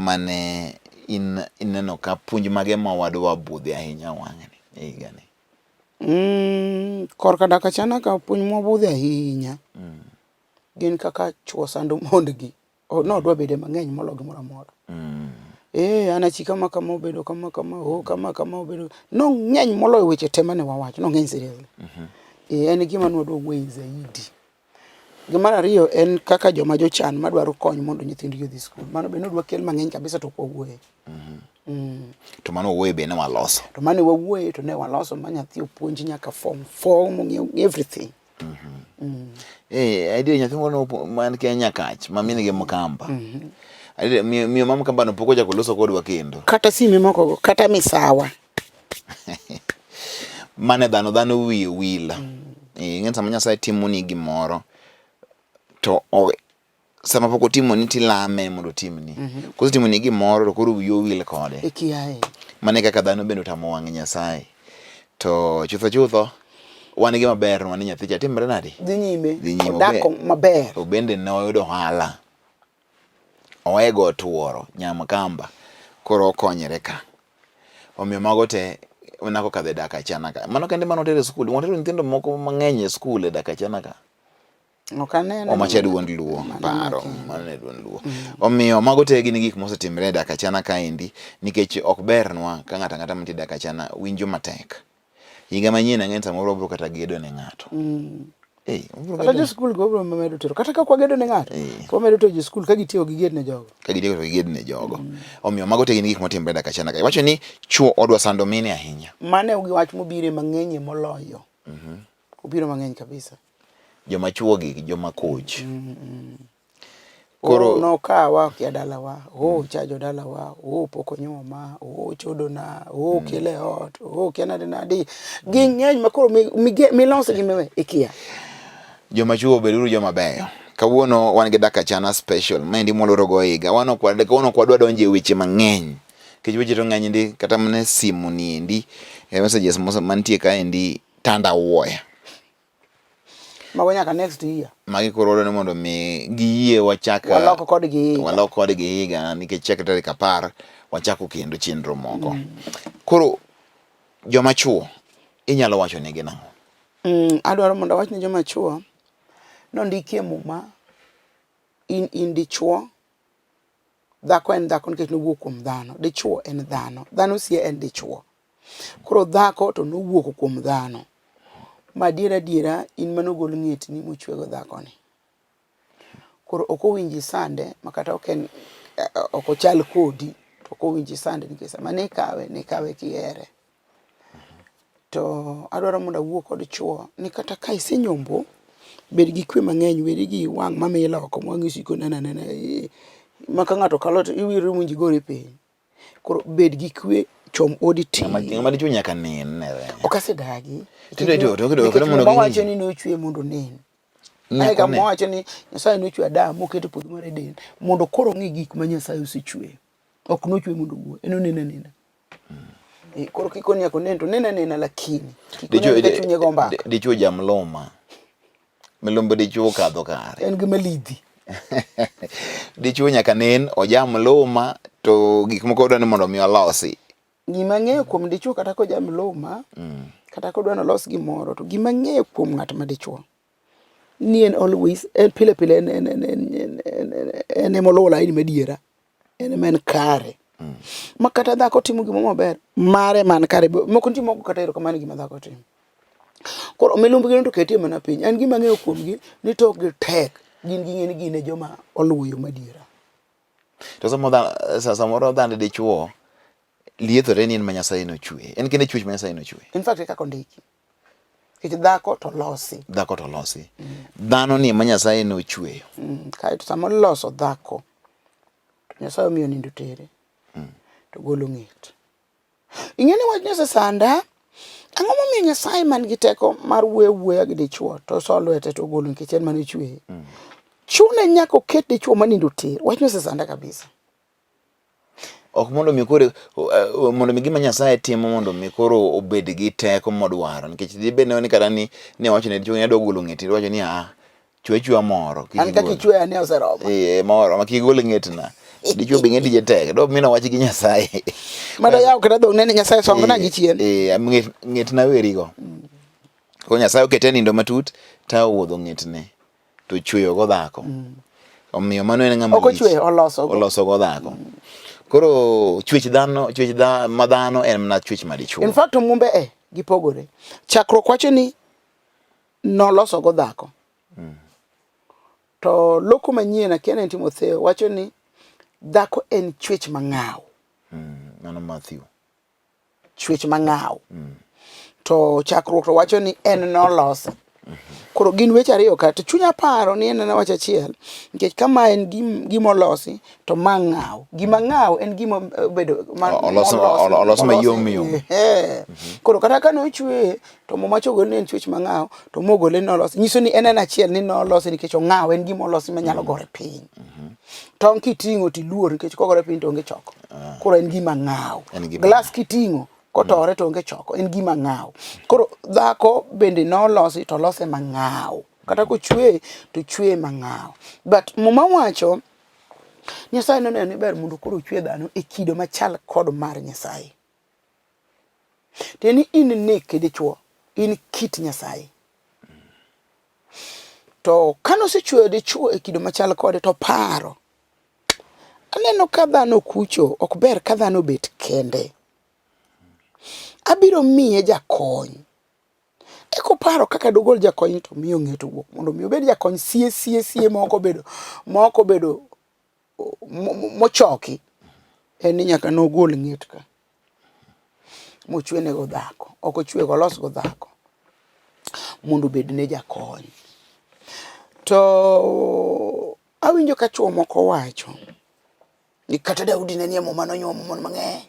mane in ineno ka puonj mage ma wadwa budhe ahinya wang'ni e higani? Korka dak achana ka puonj mwabudhe ahinya gin kaka chuo sando mondgi. Oh, nodwa bede mang'eny molo gimoro amora. Eh, an achi kama kama obedo kama kama, oh kama kama obedo. Nong'eny moloyo weche te mane wawacho, nong'eny seriously. Eh, en gima nwadwa wuoye zaidi. Gimar ariyo en kaka joma jochan madwaro kony mondo nyithindgi odhi skul. Mano be nodwa kel mang'eny kabisa to ok wawuoye. To mano wawuoye be ne waloso. To mane wawuoye to ne waloso ma nyathi opuonj nyaka form 4 mong'eyo everything. Eh, adier nyathi moro man kia Nyakach ma min gi Mkamba. Adier miyo ma Mkamba no pok ochako loso kodwa kendo. Kata sime moko go, kata misawa. Mane dhano dhano wiye wil. Eh, ing'e sama Nyasaye timoni gimoro to sama pok otimoni tilame mondo otimni. Kosetimoni gimoro to koro wiyi owil kode. Ikiaye. Mano e kaka dhano bende otamo wang' Nyasaye. To chutho chutho wan gi maber nwa ni nyathi cha timre nade? Dhi nyime. Dhi nyime. Odako maber. To bende ne oyudo ohala. Owe go tuoro Nyamkamba koro okonyre ka. Omiyo mago te mana kokadho e dak achana ka. Mano kende mane watero e skul. Watero nyithindo moko mang'eny e skul e dak achana ka. Ok aneno. Omacha duond Luo paro mano ne duond Luo. Omiyo mago te gin gik mosetimre e dak achana kaendi nikech ok bernwa ka ng'ato ang'ata mantie e dak achana winjo matek. Higa manyien ang'e ni samoro wabiro kata gedo ne ng'ato. Eh, wabiro Kata gedo jo skul go wabiro medo tero. Kata ka ok wagedo ne ng'ato, Eh. to wamedo tero jo skul ka gitieko giged ne jogo. ka gitieko to giged ne jogo. Omiyo mago te gin gik motimre e dak achana ka. Iwacho ni chuo odwa sando mine ahinya. Mano e wach mobire mang'enyie moloyo. Obiro mang'eny kabisa. Joma chuo gi joma koch. Koro Oh, nokawa okia dalawa, oh, chajo dalawa, oh, pok onyuoma, oh, chodona, oh, kele ot, oh, kia nade nade. Ging'eny ma koro milos gi miwe ikia. Joma chuo beduru joma beyo. Kawuono wan gi dak achana special maendi mwaloro go higa. Wan ok kawuono ok wadwa donjo e weche mang'eny. Nikech weche to ng'eny ndi kata mana e simu ni endi e messages mantie kaendi tanda wuoya. Mago nyaka next year. Magi koro wadwa ni mondo mi giyie wachak walok kodgi higa. Walok kodgi higa nikech chakre tarik 10 wachako kendo chenro moko. Koro joma chuo inyalo wacho negi nang'o? Adwaro mondo awach ne joma chuo nondikie muma in dichuo dhako en dhako nikech nowuok kuom dhano. Dichuo en dhano. Dhano sie en dichuo. Koro dhako to nowuok kuom dhano. Ma adiera adiera in mane ogol ng'etni mochwego dhakoni. Koro ok owinj isande ma kata ok en ok ochal kodi to ok owinj isande nikech sama ne ikawe ne ikawe kihere. To adwaro mondo awuo kod chuo ni kata ka isenyombo bed gi kwe mang'eny weri gi wang' mamil oko ma wang'i osiko neno anena ma ka ng'ato kalo to iwiro winji gori piny. Koro bed gi kwe chom odi ti. Ng'ama dichuo nyaka nin nere. Ok asedagi. To mondo wacho ni nochwe mondo onin. Ae kama wacho ni Nyasaye nochwe Adam moketo puodho mar Eden mondo koro ong'i gik ma Nyasaye osechweyo. Ok nochwe mondo owuo, en onen anena. Koro kikoni nyaka onen to onen anena lakini kik onen ka chunye go mbaka. Dichuo jamluma. Milumbe dichuo okadho kare. En gima lidhi. Dichuo nyaka nen ojam luma to gik moko odwa ni mondo mi olosi. Gima ang'eyo kuom dichuo kata kojam luma, kata kodwa ni olos gimoro, to gima ang'eyo kuom ng'at ma dichuo ni en always en pile pile en en en en en en en ema oluwo laini madiera. En ema en kare. Ma kata dhako timo gimoro maber, mare man kare. Moko nitie moko kata erokamano gima dhako timo. Koro milumbgi to ketie mana piny. En gima ang'eyo kuomgi ni tokgi tek. Gin ging'e ni gin e joma oluwo yo madiera. To samoro dhand dichuo liethore ni en ma Nyasaye nochwe. En kende chwech ma Nyasaye nochwe. In fact e kaka ondiki. Nikech dhako to losi. Dhako to losi. Dhano ni ema Nyasaye nochweyo. Kaeto sama oloso dhako, to Nyasaye omiyo nindo tere. To golo ng'et. Ing'e ni wach osesanda. Ang'o momiyo Nyasaye man gi teko mar wuoyo wuoya gi dichuo to so lwete to ogolo nikech en mane ochweye. Chune nyaka oket dichuo manindo tir. Wach osesanda kabisa. Ok mondo mi koro mondo mi gima Nyasaye timo mondo mi koro obed gi teko modwaro nikech dibed ni kata ni ne wacho ne dichuo ni adwa golo ng'eti wacho ni a chwe chwe moro An kaka ichweya ne oseromo. Eh moro ma kik gol ng'etna. Dichuo be ng'e tije tek. Do mina wach gi Nyasaye. Mada yaw kata dhok nene Nyasaye songna gi chien. Eh, ng'et ng'et na werigo. Ko Nyasaye okete nindo matut ta owuodho ng'etne to chweyo go dhako. Omiyo mano en ng'ama Ok ochweyo, oloso go. Oloso go dhako. Koro chwech dhano, chwech dha, ma dhano en mana chwech ma dichuo. In fact mumbe e gipogore. Chakruok wacho ni noloso go dhako. To loko manyien akia ni en Timotheo wacho ni dhako en chwech mang'aw. Mano Matthew. Chwech mang'aw. To chakruok to wacho ni en nolose. Koro gin weche ariyo ka to chunya paro ni en wach achiel nikech ka ma en gima olosi to ma ng'aw. Gima ng'aw en gima obedo olos olos mayom yom. Koro kata ka nochweye to muma chogole ni en chwech mang'aw to mogole ni olosi nyiso ni en en achiel ni nolose nikech ong'aw en gima olosi manyalo gore piny. Tong' kiting'o tiluor nikech kogore piny to onge choko. Koro en gima ng'aw. Glass kiting'o kotore to onge choko en gima ng'aw. Koro dhako bende nolosi to olose mang'aw. Kata kochweye to ochweye mang'aw. But muma wacho Nyasaye noneno ni ber mondo koro ochwe dhano e kido machal kod mar Nyasaye. Tiende ni in Nick dichuo, in kit Nyasaye. To kane osechweyo dichuo e kido machal kode to paro. Aneno ka dhano kucho ok ber ka dhano obet kende. Abiro miye jakony. Eka oparo kaka dogol jakony to miyo ng'eto wuok mondo mi obed jakony sie sie sie ma ok obedo ma ok obedo mochoki en ni nyaka nogol ng'et ka mochwenego dhako ok ochwego olosgo dhako mondo obedne jakony. To awinjo ka chuo moko wacho ni kata Daudi ne nie muma nonyuomo mon mang'eny.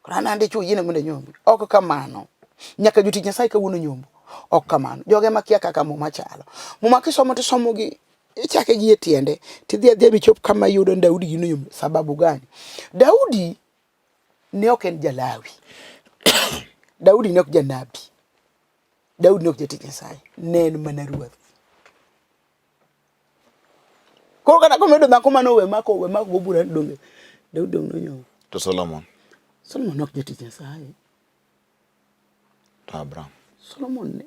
Koro an an dichuo yiene mondo anyombi. Ok kamano. Nyaka jotich Nyasaye kawuono nyombo. Ok kamano. Joge makia kaka muma chalo. Muma kisomo tisomo gi ichake gi e tiende tidhi adhiya michop kama iyudo ni Daudi gi nonyombo. Sababu gani? Daudi ne ok en Jalawi. Daudi ne ok janabi. Daudi ne ok jatich Nyasaye. Ne en mana ruoth. Koro kata komedo dhako mane owe mako owe mako go bura donge Daudi donge nonyombo. To Solomon. Solomon ok jatich Nyasaye. To Abraham. Solomon ne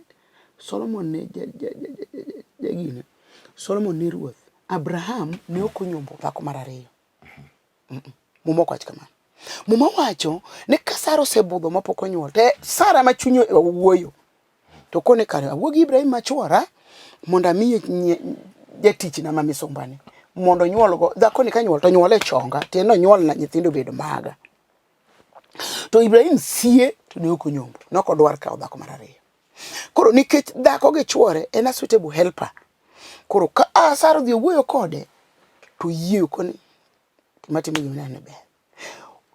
Solomon ne ja ja ja ja ja gine. Solomon ne ruoth. Abraham ne ok onyombo dhako mar ariyo. Muma ok wach kamano. Muma wacho ni ka Sara osebudho mapok onyuol, to Sara ma chunye owuoyo to kone kare awuo gi Ibrahim ma chwora mondo amiye jatichna ma misumbani mondo onyuolgo dhakoni ka nyuol to nyuol e chonga tiende onyuolna nyithindo obed maga. To Ibrahim sie to ne ok onyombo, ne ok odwar kawo dhako mar ariyo. Koro nikech dhako gi chwore en a suitable helper, koro ka Sara odhi owuoyo kode to oyie koni gima timo gima neno ber.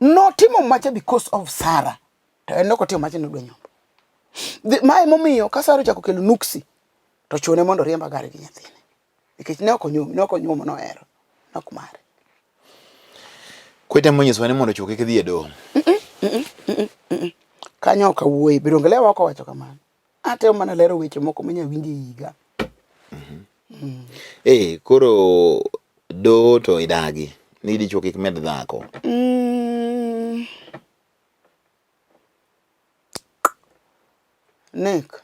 Notimo macha because of Sarah. To en ok otimo macha nodwa nyombo. Mae momiyo ka Sarah ochako kelo nuksi to chune mondo oriemb Hagar gi nyathine. Nikech ne ok onyuom, ne ok onyuomo nohero. Ne ok mare. Kwete monyisowa ni mondo chwo kik dhi e doho. Kanyo ok awuoye, be donge lewa ok owacho kamano. Atemo mana lero weche moko ma nyawinjo e higa. Eh, koro doho to idagi ni dichwo kik med dhako. Nick,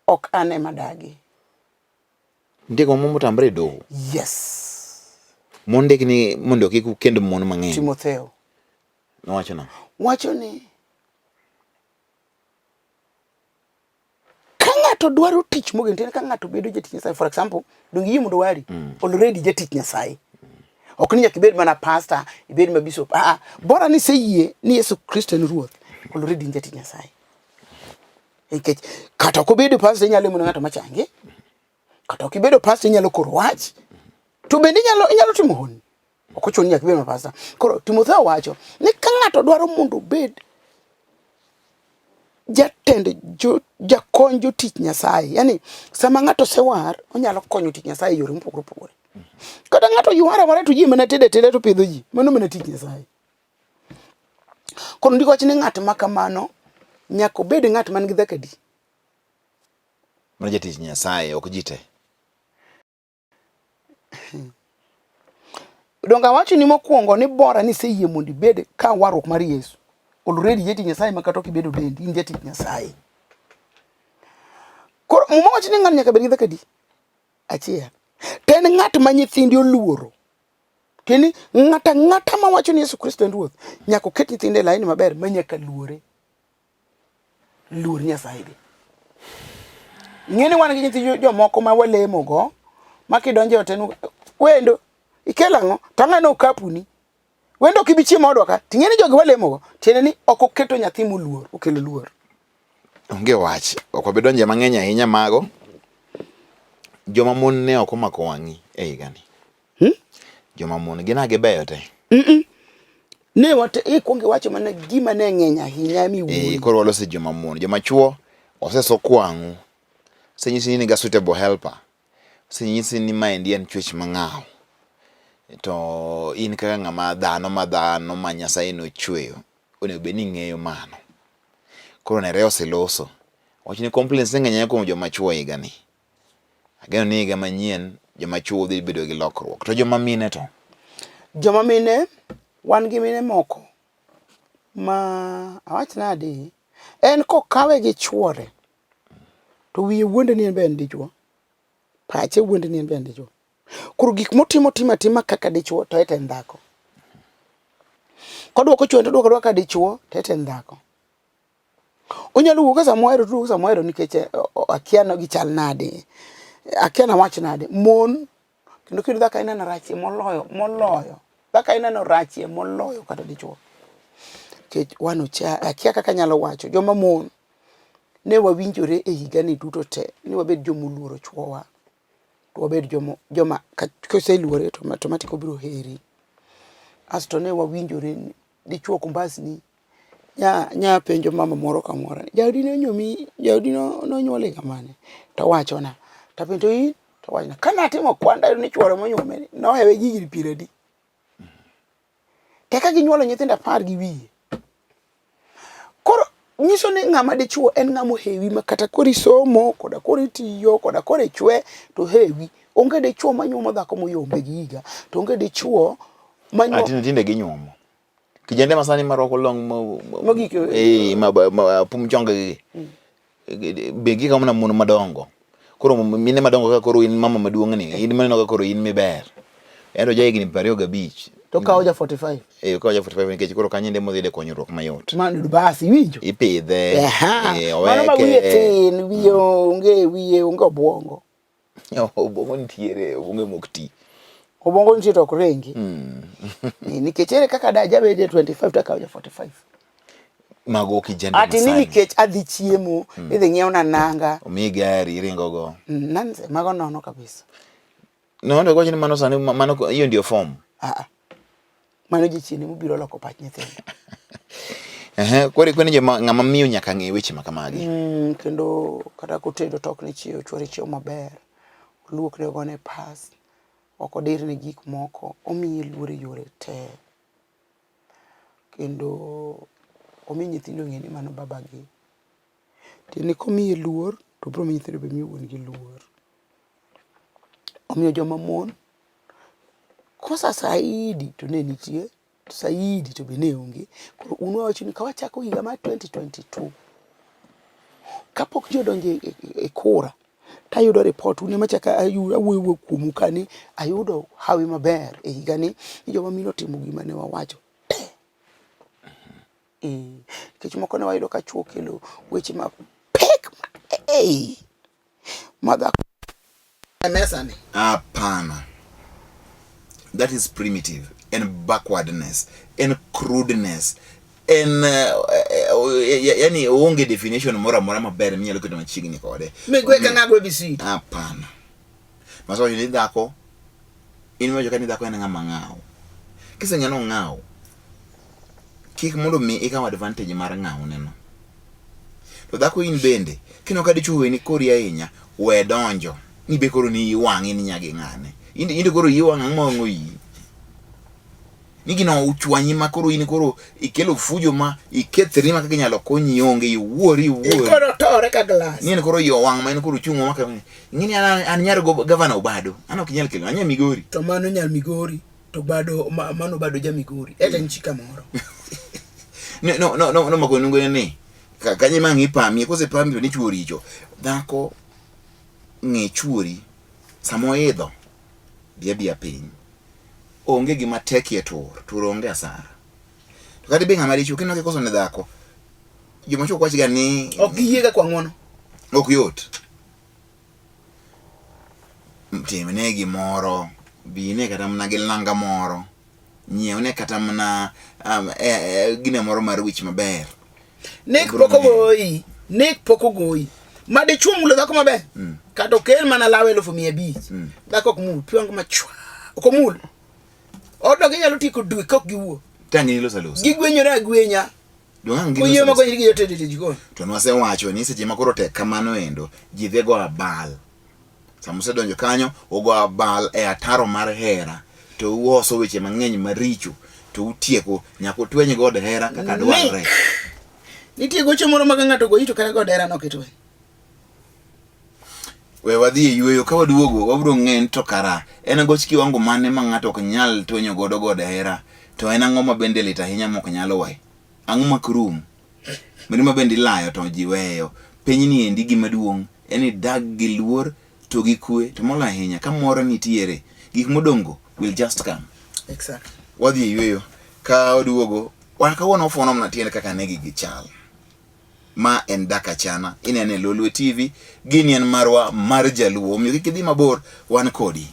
ok an ema dagi. Nitie gima motamre e doho. Yes. Mondik ni mondo kik ukend mon mang'eny. Timotheo. Nowacho nang'o? Wacho ni ka ng'ato dwaro tich mogen tiende ka ng'ato bedo jatich Nyasaye for example donge iyie mondo wari already jatich Nyasaye ok ni nyaka ibed mana pastor ibed ma bishop ah ah bora ni iseyie ni Yesu Kristo en ruoth already in jatich Nyasaye nikech kata ok obedo pastor inyalo lemo ne ng'ato machangi kata ok ibedo pastor inyalo koro wach to bende inyalo inyalo timo honni ok ochuno ni nyaka ibed ma pastor koro Timotheo wacho ni ka ng'ato dwaro mondo obed jatend jo, jakony jotich Nyasaye yani sama ng'ato osewar onyalo konyo tich Nyasaye e yore mopogore opogore kata ng'ato ywar awara to ji mana tedo ateda to pidho ji mano mana tich Nyasaye koro ndiko wach ni ng'at ma kamano nyaka obed ng'at man gi dhako adi Mano jatich Nyasaye ok ji te. Donge awacho ni mokwongo ni bora ni iseyie mondo ibed ka warruok mar Yesu. Already jatich Nyasaye ma kata ok ibedo dendi, in jatich Nyasaye. Koro Muma wacho ni ng'ato nyaka bed gi dhako adi? Achiel. To en ng'at ma nyithinde oluoro. Tiende ni ng'ato ang'ata ma wacho ni Yesu Kristo en Ruoth, nyaka oket nyithinde e laini maber ma nyaka luore. Luor Nyasaye be. Ing'e ni wan gi nyithi jomoko ma walemogo ma kidonjo e ot en wendo ikelo ang'o to ang'ano okapuni wendo ok ibi chiemo odwa ka ting'e ni jogi walemogo tiende ni ok oketo nyathi moluor okelo luor. Onge wach ok wabi donje mang'eny ahinya mago joma mon ne ok omako wang'i e higani. Hmm? Joma mon gin a gibeyo te. Mm -mm. Ne wate ikwongo iwacho mana gima ne ng'eny ahinya miwuoyo. Eh, koro walose joma mon. Joma chuo oseso kwang'u. Osenyisi ni in ga suitable helper. Osenyisi ni maendi en chwech mang'aw. To in kaka ng'ama dhano ma dhano ma Nyasaye nochweyo, onego bed ni ing'eyo mano. Koro nere oseloso. Wach ni complaints ne ng'eny ahinya kuom joma chuo higani. Ageno ni higa manyien joma chuo dhi bedo gi lokruok. To joma mine to? Joma mine, wan gi mine moko ma awach nadi, en kokawe gi chuore to wiye wuonde ni en be en dichuo, pache wuonde ni en be en dichuo. Koro gik motimo timo atima kaka dichuo to ete en dhako. Kodwoko chuore to odwoko adwoka dichuo to ete en dhako. Onyalo wuok sama ohero to owuok sama ohero nikech eh, akia no gichal nade. Akia nawach nade. Mon kendo kiyudo dhako ineno rachie moloyo moloyo. Dhako ineno rachie moloyo kata dichuo. Nikech wan ocha akia kaka anyalo wacho joma mon ne wawinjore e higani duto te ni wabed joma oluoro chuowa. To wabed joma joma koseluore to automatic obiro heri. Asto ne wawinjore ni dichuo ok mbasni Nya, nya penjo mama moro kamoro, jaodi nonyuomi, jaodi nonyuol higa mane? To wachona. To apenjo to in? To wachona. Ka natimo kwan tayudo ni chuore monyuome ni nohewe gi higni piero adi. Teka ginyuolo nyithindo apar gi wiye. Koro nyiso ni ng'ama dichuo en ng'ama ohewi ma kata koro isomo, koda koro itiyo, koda koro ichwe to ohewi. Onge dichuo manyuomo dhako moyombe gi higa, to onge dichuo manyuomo. Tinde tinde ginyuomo. Kijende ma sani marwako long mogik eh ma, ma pum chonge gi mm. be gikawo mana mon madongo. Koro mine madongo kaka koro in mama maduong' ni, in maneno kaka koro in miber. En to ja higni 25. To kawo ja 45. Eh, okawo ja 45 nikech koro kanyo ende modhi yude konyruok mayot. Mano basi iwinjo. Ipidhe. Eh, oweke. Mano ma wiye tin, wiye onge, wiye onge obwongo. Obwongo nitiere, obwongo ema ok ti. Obwongo nitie to ok ringi. Mm. Nikech ere kaka da jabede 25 to akawo ja 45. Mago kijende Ati ni nikech adhi chiemo, mm. idhi ng'iewna nanga. Omiyi gari iringo go. Mm, nanse, mago nono kabisa. No, ndo kwacho ni mano sani mano hiyo ndio form. Ah. ah. Mano jachien mobiro loko pach nyithindo. Ehe, koro ikweni joma ng'ama miyo nyaka ng'e weche ma kamagi. Mm, kendo kata kotedo to ok ne chiewo chuore chiewo maber. Oluokne ogone pas, ok odirne gik moko, omiye luor e yore te. Kendo omi nyithindo ong'e ni mano babagi. Tiende ni komiye luor to biro miyo nyithindo be miyo wuon gi luor. Omiyo joma mon kosa saidi to ne nitie to saidi to be ne onge. Koro un wawacho ni kawachako higa mar 2022 kapok ji odonjo e, e, e kura tayudo report un ema chako awuoyo kuomu ka ni ayudo hawi maber e higani ni joma mine otimo gima ne wawacho te. Eh, nikech moko ne wayudo ka chuo kelo weche mapek ma, eh, ma dhako e mesa ni. Hapana. That is primitive and backwardness and crudeness en uh, yani onge definition moro amora maber minyalo keto machiegni kode. Migwe ka ng'ago ABC. Hapana. Maso ni dhako in iwacho ka ni dhako en ng'ama ng'aw. Kiseng'e ni ong'aw, kik mondo mi ikaw advantage mar ng'awne no. To dhako in bende, kineno ka dichuo weni kori ahinya, we donjo. Ni be koro ni iwang'i ni nyagi ng'ane. In in koro iyi wang' ang'o ma wang'o iyi? Ni gino ochwanyi ma koro in koro ikelo fujo ma ikethri ma kaka inyalo konyi onge iwuori iwuori. Koro tore ka glass. Ni en koro iye owang' ma en koro ochung' ma ka ing'eni an an nyar gavana Obado. An ok inyal kelo, an nyar Migori. To mano nyar Migori. To bado mano bado ja Migori. Eta en chika moro. No no no no no mako nungo ni. Kanye ma ng'i pamie, kose pami to ni chuo richo. Dhako ng'e chuori sama oidho bi abiya piny. Onge gima tekie tur, tur onge asara. To kata ibe ng'ama dichuo kineno kikoso ne dhako, joma chuo ok wachga ni Ok giyiega kwa ng'uono. Ok yot. Timne gimoro, bine kata mana gi langa moro, nyiewne kata mana um, e, e, gine moro mar wich maber. Nek pok ogoyi, nek pok ogoyi. Ma dichuo mulo dhako maber. Mm. Kata okel mana law 500,000. Mm. Dhako ok mul, piwango machwa. Ok omul. Odno ginyalo tieko dwe kok giwuo. Tang' iloso alosa. Gigwenyore agwenya. Oyie ma konyri gi jotedo e jikon. To nwasewacho ni seche ma koro tek kamano endo, ji dhi go abal. Sama usedonjo kanyo, ugo abal e ataro mar hera, to uoso weche mang'eny maricho, to utieko nyaka utweny god hera kaka dwarore. Nitie gocho moro ma ka ng'ato ogoyi to kata god hera no ok itweny. We wadhi e yueyo, ka waduogo wabiro ng'e ni to kara en goch kiwango mane ma ng'ato ok nyal twenyo godo god hera, to en ang'o ma bende lit ahinya ma ok nyal we. Ang'o mak rum? Mirima bende ilayo to ji weyo. Pinyni endi gima duong' en ni dag gi luor to gi kwe to moloyo ahinya ka mor nitiere, gik modong'go will just come. Exactly. Wadhi e yueyo ka waduogo wan kawuono wafuono mana tiend kaka ne gigi chal. Ma en Dak Achana, inene e Lolwe TV, gini en marwa mar Jaluo, omiyo kik idhi mabor, wan kodi.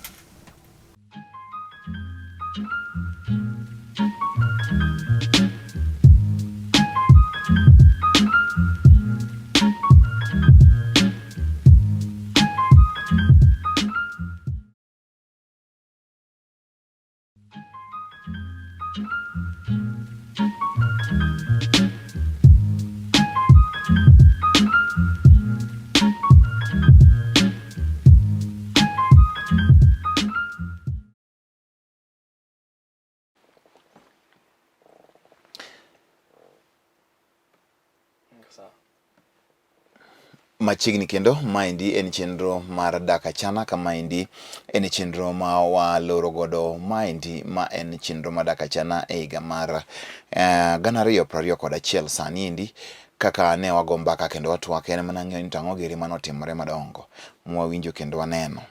Machiegni kendo maendi en chenro mar Dak Achana ka maendi en chenro ma waloro godo maendi ma en chenro mar Dak Achana e higa mar eh, 2021 sani endi kaka ne wago mbaka kendo watwak en mana ng'eyo ni to ang'o giri manotimore madongo mwawinjo kendo waneno.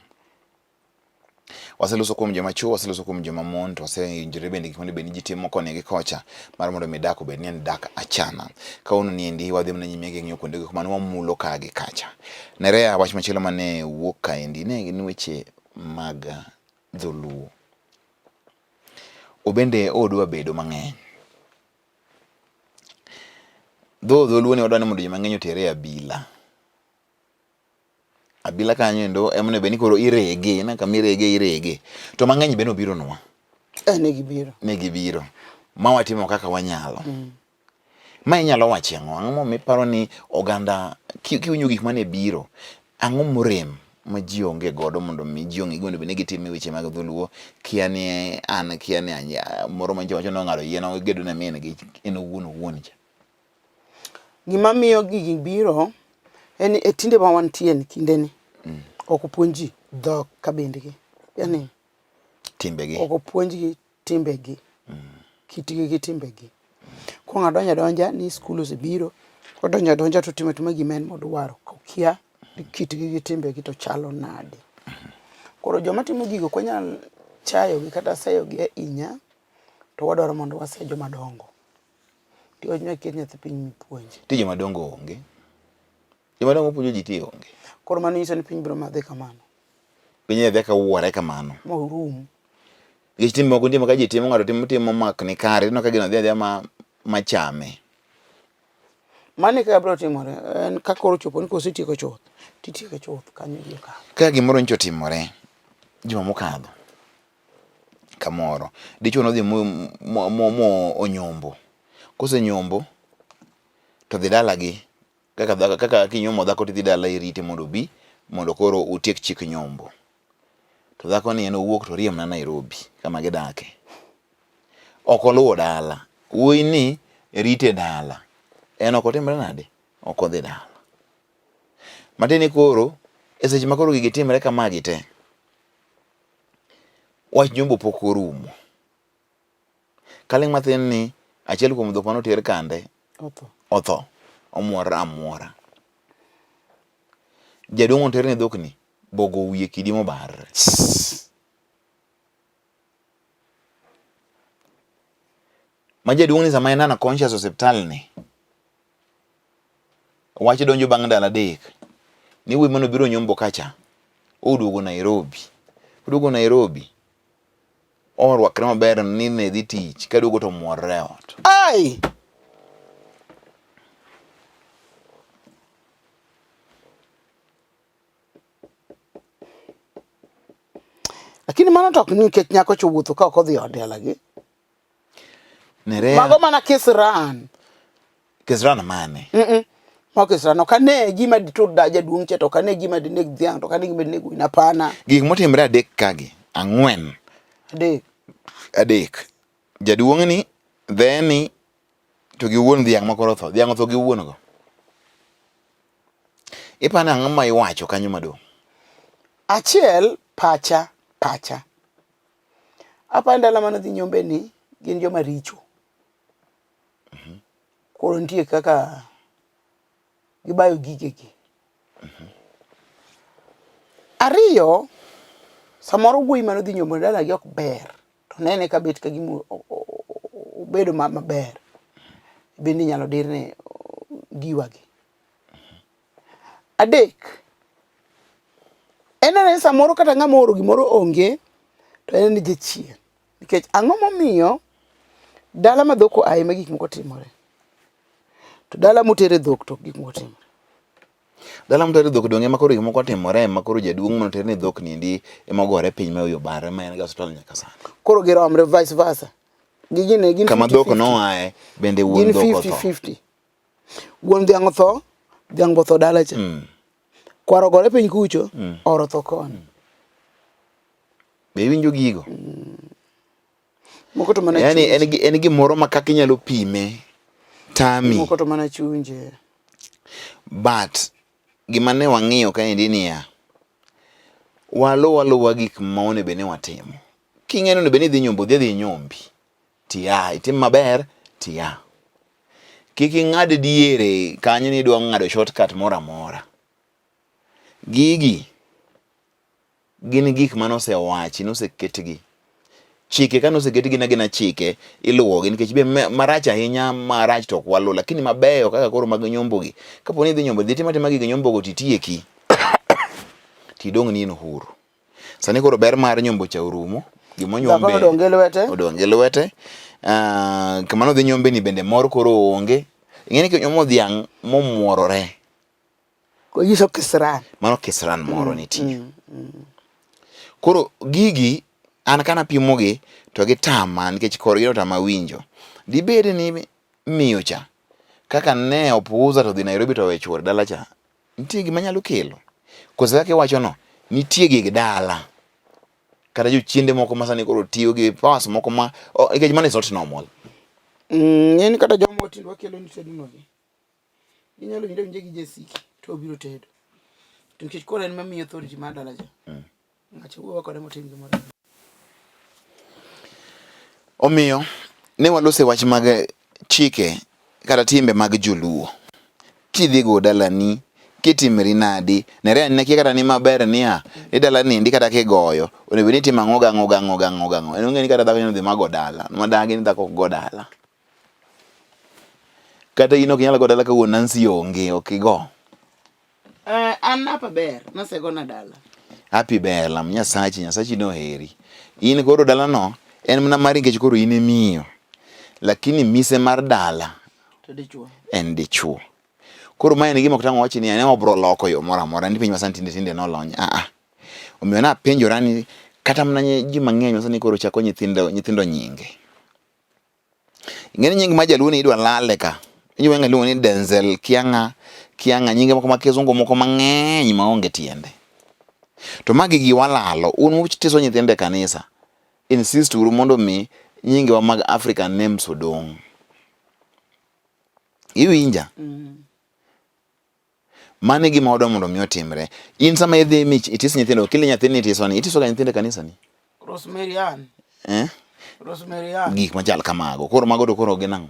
Waseloso kuom joma chuo, waseloso kuom joma mon, to wasewinjore bende gik monego bed ni ji timo koni gi kocha mar mondo mi dak obed ni en dak achana. Kawuono ni endi wadhi mana nyime gi ng'iyo kuonde go mane wamulo ka gi kacha. Nerea, wach machielo mane wuok kaendi ne gin weche mag dholuo. Obende odwa bedo mang'eny. Dho dholuo ni wadwa ni mondo ji mang'eny otere e abila. Abila kanyo endo ema onego bed ni koro irege, ineno kama irege irege. To mang'eny be nobironwa. Eh, ne gibiro. Ne gibiro. Ma watimo kaka wanyalo. Mm. Ma inyalo wacho ang'o? Ang'o momiyo iparo ni oganda kiwinjo gik mane biro, ang'o morem ma ji onge godo mondo mi ji ong'e gima onego bed ni gitimo e weche mag dholuo? Kia ni an, kia ni moro manyicha wacho ni ong'ado yien ogedo ne min gi en owuon owuon cha. Gima miyo gigi biro en ni e tinde ma wantie ni kinde ni mm. ok opuonj ji dhok kabindgi. Yani timbegi. Ok opuonjgi timbegi. Mm. Kitgi gi timbegi. Kuong adonjo adonja ni skul osebiro, odonjo adonja to timo atima gima en modwaro. Okia ni kitgi gi timbegi to chalo nade. Koro joma timo gigo ok wanyal chayogi kata seyogi ahinya, to wadwaro mondo wase joma dongo. Tiwach ni aket nyathi piny mipuonje. Ti joma dongo onge. Joma dongo puonjo ji ti onge. Koro mano nyiso ni piny biro madhi kamano. Piny dhi ka wuore kamano. Morum. Nikech timbe moko nitie ma ka ji timo ng'ato timo timo mak ni kare ineno ka gino dhi adhiya ma machame. Mano e kaka biro timore. En ka koro ochopo ni kosetieko chuth, titieke chuth kanyo ji okalo. Ka gimoro nyocha otimore juma mokadho kamoro, dichuo nodhi mo onyombo. Kosenyombo to dhi dalagi kaka dhako kaka kinyuomo dhako tidhi dala irite mondo obi mondo koro utiek chik nyombo. To dhako ni en owuok to oriemna Nairobi kama gidake. Ok oluwo dala. Wuoyi ni rite dala. En ok otimre nade? Ok odhi dala. Matiende ni koro e seche ma koro gigi timre kamagi te, wach nyombo pok orumo. Kaling' mathin ni achiel kuom dhok mane oter kande Otho. Otho. Omuorre amuora. Jaduong' oter ne dhok ni bogo wiye kidi mobarre. Ma jaduong' ni sama en unconscious osiptal ni wach donjo bang' ndalo adek ni wuoyi mane obiro nyombo kacha oduogo Nairobi. Oduogo Nairobi orwakre maber ni ne dhi tich kaduogo to omuorre e ot. Ai! Lakini mano to ok nikech nyako cha owuotho ka ok odhi od dalagi. Nerea. Mago mana kisran. Kisran mane? Mm -mm. Mago kisran. Ok ane gima ditur da jaduong' cha to ok ane gima dineg dhiang' to ok ane gima dineg winy. Hapana. Gik motimre adek kagi, ang'wen. Adek. Adek. Jaduong'ni, dheni, to gi wuon dhiang' ma koro otho. Dhiang' otho gi wuon go. Ipani ang'o ma iwacho kanyo madong'? Achiel, pacha, pacha. Apani dala mane odhi nyombe ni gin joma richo. Mm -hmm. Koro nitie kaka gibayo gigegi. Mm -hmm. Ariyo, samoro wuoyi mane odhi nyombo dalagi ok ber to nene ka bet ka gima obedo maber bende inyalo dirne giwagi. Adek, en ni samoro kata ng'ama ooro gimoro onge to en ni jachien. Nikech ang'o momiyo dala ma dhok oaye ma gik moko timore to dala motere dhok to gik moko timore. Dala motere dhok donge ema koro gik moko timore ema koro jaduong' mane oter ne dhok niendi ema ogore piny ma oyo bare ma en ga osiptal nyaka sani. Koro giromre vice versa. Gigine gin Kama dhok noaye bende wuon dhok otho. Gin 50-50. Wuon dhiang' otho, dhiang' botho dala cha. Mm. Kwar ogore piny kucho, mm. oro tho koni. Mm. Be iwinjo gigo? Mm. Moko to mana yani en en gimoro ma kaka inyalo pime tami. Moko to mana chunje. But gima ne wang'iyo kaendi niya, waluw aluwa gik ma onego bed ni watimo. King'eyo ni onego bed ni idhi nyombo, dhi adhi inyombi. Tiya, itim maber, tiya. Kik ing'ad diere kanyo ni idwa ng'ado shortcut moro amora. Gigi gin gik mane osewachi, noseketgi. Chike ka noseketgi gin agina chike, iluwogi nikech be marach ahinya marach to ok waluw, lakini mabeyo kaka koro mag nyombogi. Kapo ni idhi nyombo, dhi tim atima gige nyombogo titieki, tidong' ni in huru. Sani koro ber mar nyombo cha orumo, gima onyombe odong' gi lwete, odong' gi lwete. Uh, kama nodhi nyombe ni bende mor koro onge. Ing'e ni kinyomo dhiang' momworore. Onyiso kisran. Mano kisran moro mm, nitie. Mm, mm. Koro gigi an kana pimogi to gitama nikech korgi otama winjo. Dibed ni miyo cha kaka ne opuuza to dhi Nairobi to owe chuore dala cha nitie gima nyalo kelo koso kaka iwacho no nitie gig dala kata jochiende moko ma sani koro tiyo gi powers moko ma oh, nikech mano is not normal mm, en kata joma otindo wakelo ni tedo nogi ginyalo winjo winja gi jasiki to obiro tedo to nikech koro en mamiyo authority mar dala cha mm. ng'acha wuowa kode motim gimoro Omiyo ne walose wach mag chike kata timbe mag joluo. Kidhi go dalani, kitimri nadi, nere anena kia kata ni maber niya, ni dalani ndi kata kigoyo, onego bed ni itimo ang'o gang'o gang'o gang'o gang'o. En ong'e ni kata dhako nyalo dhi ma go dala, ma dagi ni dhako ok go dala. Kata in ok inyal go dala ka wuon Nancy onge, ok igo. Uh, an hapa ber, nasegona dala. Happy ber, lam Nyasachi, Nyasachi noheri. In koro dalano en mana mari nikech koro in e miyo. Lakini mise mar dala to dichuo. En dichuo. Koro mae en gima ok tang' wachi ni ne obro loko yo moro amora ni piny masani tinde tinde nolony. Ah ah. Omiyo napenjora ni kata mana ji mang'eny masani koro chako nyithindo nyithindo nyinge. Ing'e ni nying ma jaluo ni idwa lale ka. Inyalo ng'e luongo ni Denzel Kiang'a, Kiang'a nyinge moko ma kizungu moko mang'eny maonge tiende. To magi gi walalo, un mutiso nyithindo e kanisa, insist uru mondo mi nyingewa mag African names odong'. Iwinja? Mm. Mano e gima wadwa mondo mi otimre. In sama idhi mi itis nyithindo, kile nyathini itiso ni, itiso ga nyithindo e kanisa ni? Rosemary Ann. Eh? Rosemary Ann. Gik machal kamago. Koro mago to koro gin ang'o?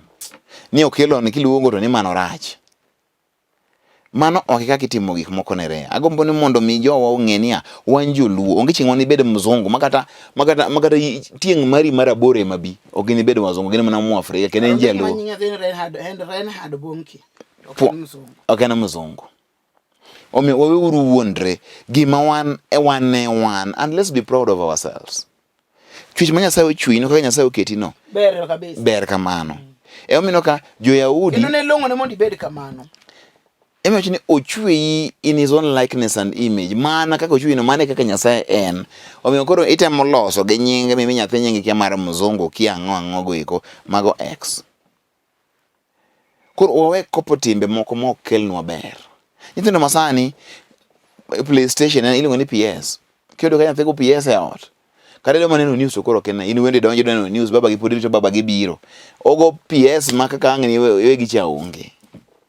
Ni okelo ni kiluongo to ni mano rach. Mano ok e kaka itimo gik moko ne Rea. Agombo ni mondo mi jowa ong'e niya, wan joluo, onge chieng' manibed mzungu makata makata makata tieng' mari mar aboro ema bi, ok ginibed wazungu, gin mana Mwafrika kendo en jaluo. Reinhard Bonnke. Ok en mzungu. Ok en mzungu. Omiyo waweuru wuondre gima wan e wan ne wan and let's be proud of ourselves. Chwech ma Nyasaye ochweyi no kaka Nyasaye oketi no. Ber kabisa. Ber kamano. Mm. E omiyo ka jo-Yahudi Kendo ne long'o ne mondo ibed kamano. Ema wacho ni ochweyi in his own likeness and image. Mana kaka ochweyi no, mano e kaka Nyasaye en. Omiyo koro itemo loso gi nying mimi nyathi nying kia mar mzungu kia ang'o ang'o go eko mago X. Koro wawe kopo timbe moko ma ok kelnwa ber. Nyithindo masani PlayStation iluongo ni PS. Kiyudo ka nyathi go PS e ot. Kata idwa maneno news to koro ok en in wende donjo neno news baba gi pod rito baba gi biro. Ogo PS ma kaka ang' ni iwe gi cha onge.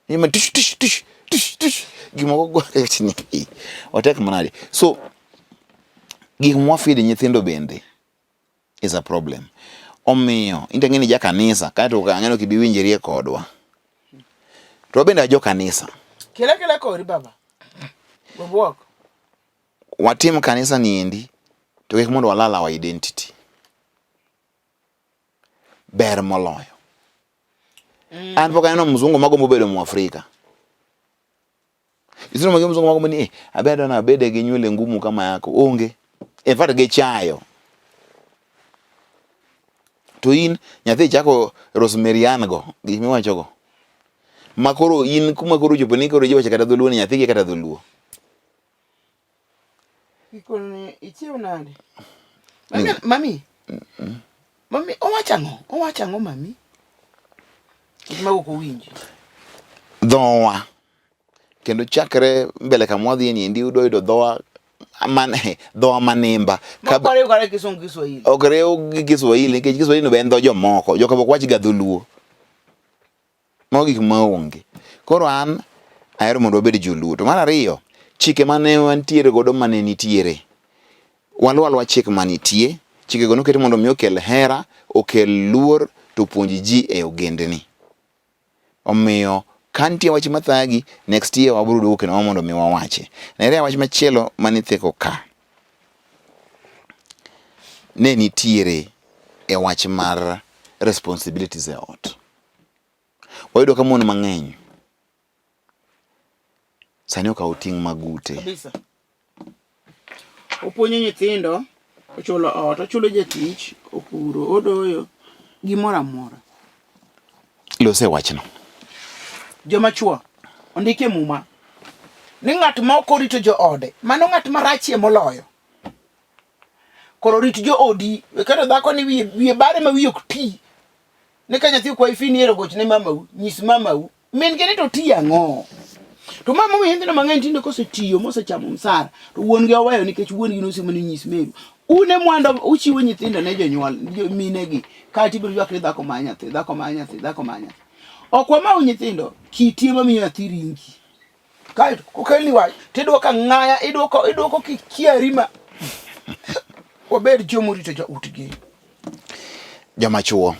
Ni ma tush tush tush tush tush gimoko go ni otek manade. So gik mwafeed nyithindo bende is a problem. Omiyo inte ng'eni ja kanisa kaeto ang'eno kibi winjrie kodwa. To wabende ajo kanisa. Kela kela kori baba. Bobwok. Watim kanisa niendi to kik mondo walal our identity. Ber moloyo. Mm. An pok aneno mzungu magombo bedo Mwafrika. Isino magi mzungu magombo ni eh, abedo na abede gi nywele ngumu kama yako. Onge. In fact gichayo. To in nyathi chako Rosemary Ann go, gik miwacho go. Ma koro in kuma koro ochopo ni koro iwacho kata dholuo ni nyathi kia kata dholuo. Ikone ichiew nade? Mami, mami. Mami, owacho ang'o? Owacho ang'o mami? Gik ma ok owinji. Dhowa. Kendo chakre mbele kama wadhiye ni endi udwa yudo dhowa man dhowa manimba. Ka riw kare kisungu Kiswahili. Ok riw gi Kiswahili nikech Kiswahili no be en dho jomoko. Joka ok wach ga dholuo. Mago gik maonge. Koro an ahero mondo wabed joluo. To mar ariyo, chike mane wantiere godo mane nitiere, waluw aluwa chik manitie. Chikego noket mondo mi okel hera, okel luor, to opuonj ji e ogendni. Omiyo ka nitie wach mathagi, next year wabiro duogo kendo mondo mi wawache. Nere wach machielo mane itheko ka. Ne nitiere e wach mar responsibilities e ot. Wayudo ka mon mang'eny sani okawo ting' mag ute. Kabisa. Opuonjo nyithindo, ochulo ot, ochulo jatich, opuro, odoyo, gimoro amora. Lose wachno. Joma chwo ondik e muma ni ng'at ma ok orito joode, mano ng'at marachie moloyo. Koro rit joodi, we keto dhako ni wiye, wiye bare ma wiye ok ti. Ni ka nyathi okwayi fi ni ero goch ne mamau, nyis mamau. Min gi ni to tiyo ang'o? To ma momiyo nyithindo mang'eny tinde kosetiyo mosechamo msara to wuon gi oweyo nikech wuon gi nosimo ni nyis meru. Un e mwando uchiwo nyithindo ne jonyuol jo minegi kaeto ibiro ywak ni dhako ma nyathi, dhako ma nyathi, dhako ma nyathi. Ok wamau nyithindo, kiti ema miyo nyathi ringi. Kaeto kokelni wach tidwoko ang'aya, idwoko idwoko kikiari ma wabed joma orito joutgi. Joma chuo.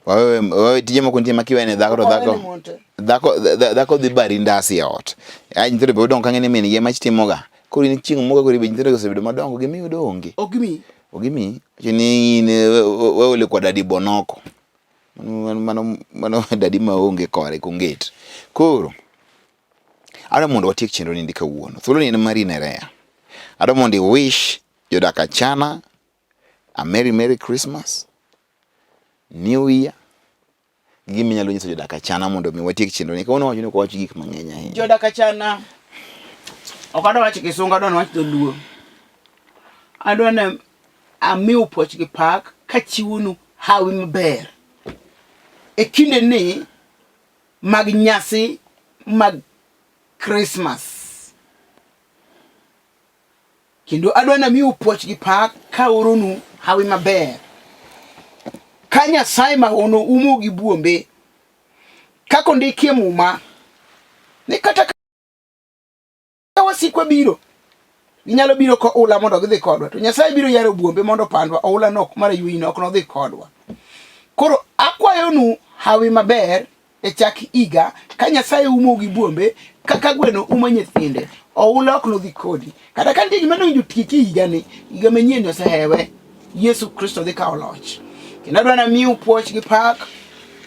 Wawe wawe tije moko nitie ma kiwene dhako to dhako dhako dhako dhi bari ndasi e ot. Ai nyithindo be odong' kang'e ni min gi ema timoga. Koro in chieng' moko koro nyithindo osebedo madongo gimiyo onge. Ok gimiyi. Ok gimiyi. Ni in wewe ulikuwa dadi bonoko. Mano mano mano dadi maonge kore konget. Koro adwa mondo watiek chenro ni kawuono. Thuolo ni en mari Nerea. Adwa mondo i wish jodak Achana a merry merry Christmas, New Year, gi gima inyalo nyiso jodak Achana mondo mi watiek chenro ni. Kawuono wacho ni ok wawach gik mang'eny ahinya. Jodak Achana ok adwa wacho kisungu, adwa ni wach dholuo. Adwa ni amiu puoch gi pak kachiwonu hawi maber e kinde ni mag nyasi mag Christmas. Kendo adwa ni amiu puoch gi pak kaoronu hawi maber. Ka Nyasaye mahono umo gi buombe kaka ondikie Muma ni kata ka wasikwa biro Ginyalo biro ko oula mondo gidhi kodwa. To Nyasaye biro yaro buombe mondo opandwa. Oula no mar ayuoyi no ok nodhi kodwa. Koro akwayonu hawi maber e chak higa ka Nyasaye umo gi buombe kaka gweno umo nyithinde. Oula ok nodhi kodi. Kata ka nitie gima nowinjo tieki e higani, higa manyien osehewe. Yesu Kristo dhi kawo loch. Kendo adwa namiu puoch gi pak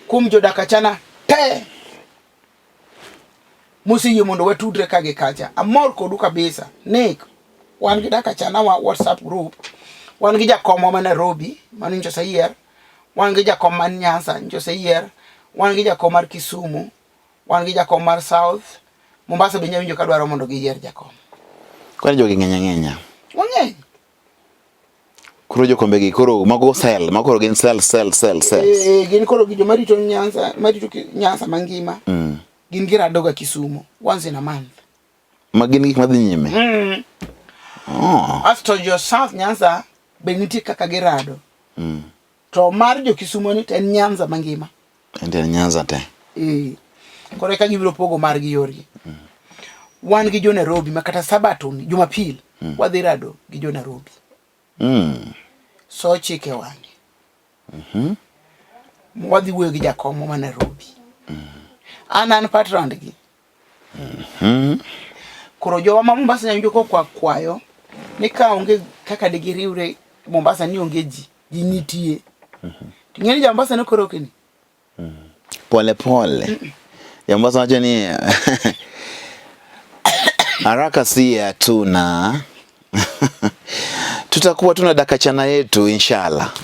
kuom jodak Achana te moseyie mondo watudre ka gi kacha. Amor kodu kabisa. Nick, wan gi dak Achana wa WhatsApp group. Wan gi jakomwa ma Nairobi, mano nyocha oseyier. Wan gi jakom man Nyanza, nyocha oseyier. Wan gi jakom mar Kisumu, wan gi jakom mar South. Mombasa be nyawinjo ka dwaro mondo giyier jakom. Kwani jogi ng'eny ang'enya? Wang'eny. Koro jokombe gi koro mago cell, mago koro gin cell cell cell cells. Eh, gin koro gi joma rito Nyanza, marito Nyanza mangima. Gin girado ga Kisumu once in a month. Ma gin gik madhi nyime. Oh. Asto jo South Nyanza be nitie kaka girado. To mar jo Kisumu ni to en Nyanza mangima. En en Nyanza te. Eh. Koro eka gibiro pogo margi yorgi. Wan gi jo Nairobi ma kata Sabato ni Jumapil wadhi rado gi jo Nairobi. So chike wang'e. Wadhi wuoyo gi jakom ma Nairobi. An patron gi. Koro jowa ma Mombasa nyawinjo kokwa kwayo ni ka onge kaka digiriwre Mombasa ni onge ji, ji nitie. Ting'e ni ja Mombasa ne koro okeni. Pole pole. Ja Mombasa wacho ni haraka si hatuna. Tutakuwa tuna dakachana yetu inshallah.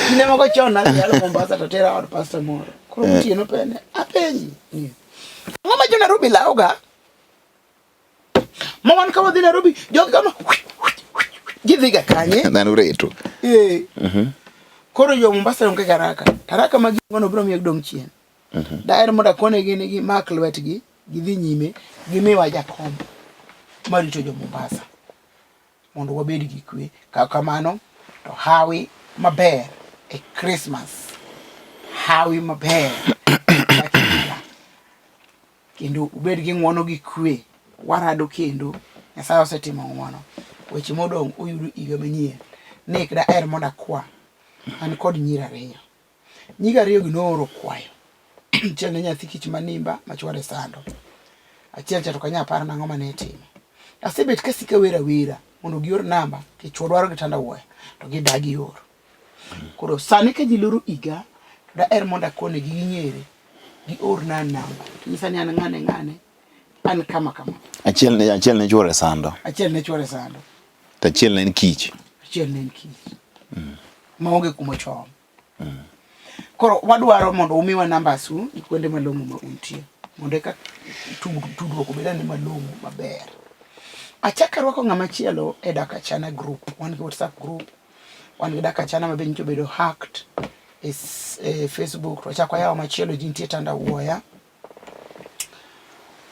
Kinde moko chon nadhi yalo Mombasa to tera od pastor moro. Koro gotieno pene apenji ni ang'o ma jo Nairobi lawoga? Ma wan ka wadhi Nairobi jogi kama gidhiga kanye? Dhano reto. Eh. Koro jo Mombasa onge gi haraka. To haraka ma gin gono biro miyo gidong' chien. Daher mondo akonegi ni gimak lwetgi gidhi nyime gimiwa jakom marito jo Mombasa mondo wabed gi kwe. Ka kamano to hawi maber e Christmas. Hawi maber e higa. Kendo ubed gi ng'uono gi kwe. Warado kendo. Nyasaye osetimo ng'uono. Weche modong' uyudo higa manyien. Nick daher mondo akwa. An kod nyiri ariyo. Nyigi ariyo gi nooro kwayo. Achiel ne nyathi kich manimba ma chwore sando. Achiel cha to ok anyal paro nang'o mane itimo. Asebet kasiko awero awera mondo gior namba nikech chwo dwaro gi tandawuoya to gidagi oro. Koro sani ka ji loro higa to daher mondo akonegi ging'ere giorna namba. Nyisa ni an ng'ane ng'ane an kama kama. Achiel ne achiel ne chwore sando. Achiel ne chwore sando. To achiel ne en kich. Achiel ne en kich. Maonge kuma ochomo. Koro wadwaro mondo umiwa nambas u gi kuonde malong'o ma untie mondo eka tudruok obed ane malong'o maber. Achak arwako ng'ama chielo e Dak Achana group. Wan gi WhatsApp group, wan gi Dak Achana ma be nyocha obedo hacked e, e Facebook. To wachak wayawo machielo ji nitie Tanda Wuoya.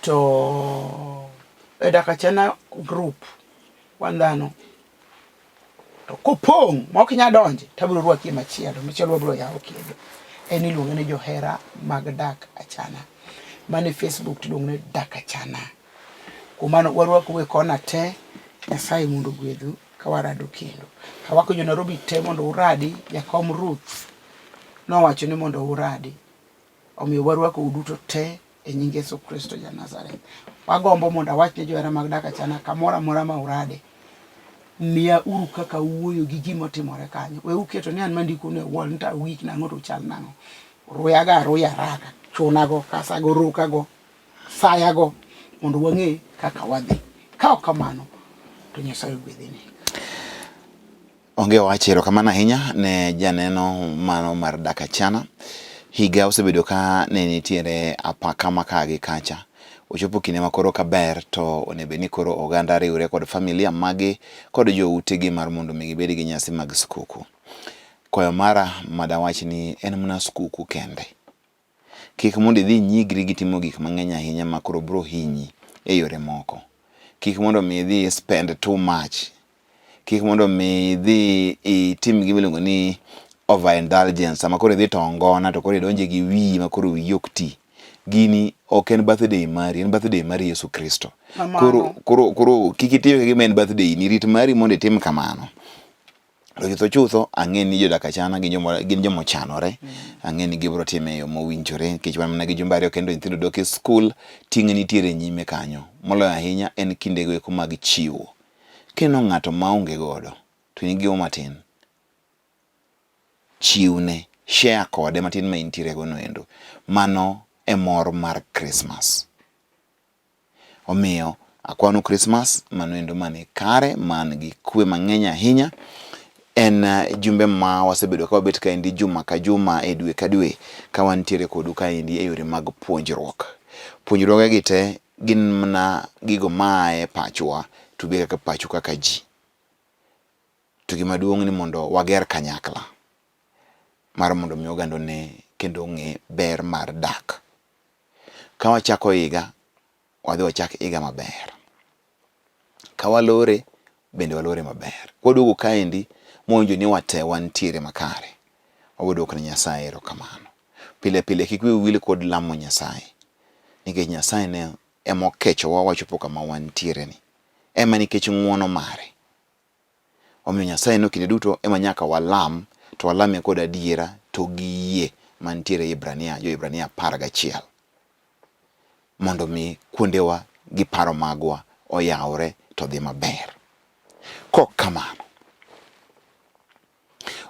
To e Dak Achana group wan dhano To kopong' ma ok inyal donje, to abiro rwaki e machielo, machielo wabiro yawo kendo. En iluonge ni johera mag dak achana. Mane Facebook to iluongo ni dak achana. Kuom mano warwakou e kona te, Nyasaye mondo ogwedhu ka warado kendo. Arwako jo Nairobi te mondo uradi, jakom Ruth nowacho ni mondo uradi. Omiyo warwakou duto te e nying Yesu Kristo ja Nazareth. Wagombo mondo awach ne johera mag dak achana kamoro amora ma urade, miya uru kaka uwuoyo gi gima otimore kanyo. We uketo ni an mandiko ne wall ni to awich nang'o to uchal nang'o. Ruyaga aruya haraka, chunago, kasago, rukago, sayago mondo wang'e kaka wadhi. Ka ok kamano to Nyasaye ogwedhini. Onge wach, erokamano ahinya ne janeno mano mar Dak Achana. Higa osebedo ka ne nitiere apaka ma ka gi kacha. Ochopo kinde ma koro kaber to onego bed ni koro oganda riwre kod familia magi kod joutegi mar mondo mi gibed gi nyasi mag skuku. Kwayo mara madawach ni en mana skuku kende. Kik mondo idhi inyigri gi timo gik mang'eny ahinya ma koro biro hinyi e yore moko. Kik mondo mi idhi spend too much. Kik mondo mi idhi itim gima iluongo ni overindulgence. Sama koro idhi to ongona to koro idonje gi wiyi ma koro wiyi ok ti. Gini ok en birthday mari, en birthday mar Yesu Kristo. Koro, koro, koro kik itiyo ka gima en birthday ni, rit mari mondo itim kamano. To chutho chutho ang'e ni jodak achana gin joma gin joma ochanore. Mm. Ang'e ni gibiro time e yo mowinjore nikech wan mana gi jumbe ariyo kendo nyithindo dok e skul, ting' nitiere nyime kanyo. Moloyo ahinya en kindego eko mag chiwo. Kineno ng'ato maonge godo to in gi matin, chiwne, share kode matin ma intiere go noendo. Mano e mor mar Christmas. Omiyo akwanu Christmas mano endo mani kare man gi kwe mang'eny ahinya. En eh, jumbe ma wasebedo ka wabet kaendi juma ka juma e dwe ka dwe ka wantiere kodu kaendi e yore mag puonjruok. Puonjruogegi te gin mana gigo maaye pachwa to be kaka pachu kaka ji. To gima duong' ni mondo wager kanyakla mar mondo mi oganda one kendo ong'e ber mar dak. Ka wachako higa, wadhi wachak higa maber. Ka walore, bende walore maber. Kwaduogo kaendi, mawinjo ni wate wantiere makare, wabiro duoko ne Nyasaye erokamano. Pile pile kik wiu wil kod lamo Nyasaye, nikech Nyasaye ne ema okechowa wachopo kama wantiere ni. Ema nikech ng'uono mare. Omiyo Nyasaye no kinde duto ema nyaka walam, to walame kod adiera to gi yie mantiere Hibrania, jo-Hibrania 11. Mondo mi kuondewa gi paro magwa oyawre to dhi maber. Kok kamano,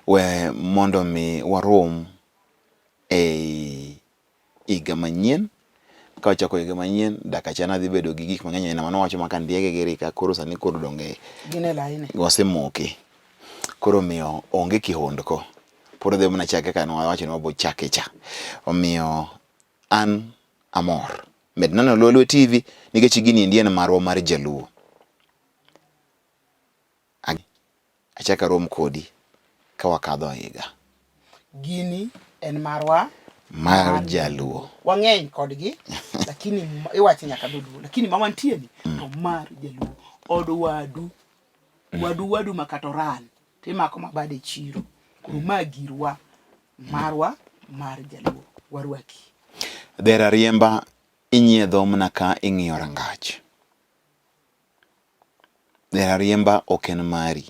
we mondo mi warom ei higa manyien. Ka wachako higa manyien, dak achana dhi bedo gi gik mang'eny aina mane wawacho ma ka ndiege giri ka koro sani koro donge Gin e laini. wasemoke. Koro omiyo onge kihondko. Pod odhi mana chake kaka ne wawacho ni wabo chake cha. Omiyo an amor. Med neno Lolwe TV nikech gini endi en marwa mar Jaluo. Achak arom kodi ka wakadho higa. Gini en marwa mar Jaluo. Wang'eny kodgi lakini iwacho nyaka dholuo lakini ma wantie ni mm. to mar Jaluo. Od wadu. Mm. Wadu wadu ma kata oran timako mabade chiro. Koro ma girwa marwa mar Jaluo. Warwaki. Dher ariemba inyiedho mana ka ing'iyo rangach. Dher ariemba ok en mari.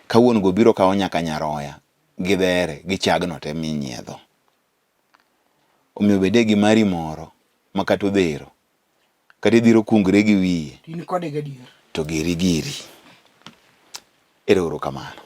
Ka wuon go biro kawo nyaka nyaroya gi dhere gi chagno te minyiedho. Omiyo bede gi mari moro ma kata odhero kata idhiro kungre gi wiye In kode gadier. to giri giri. Ero uru kamano.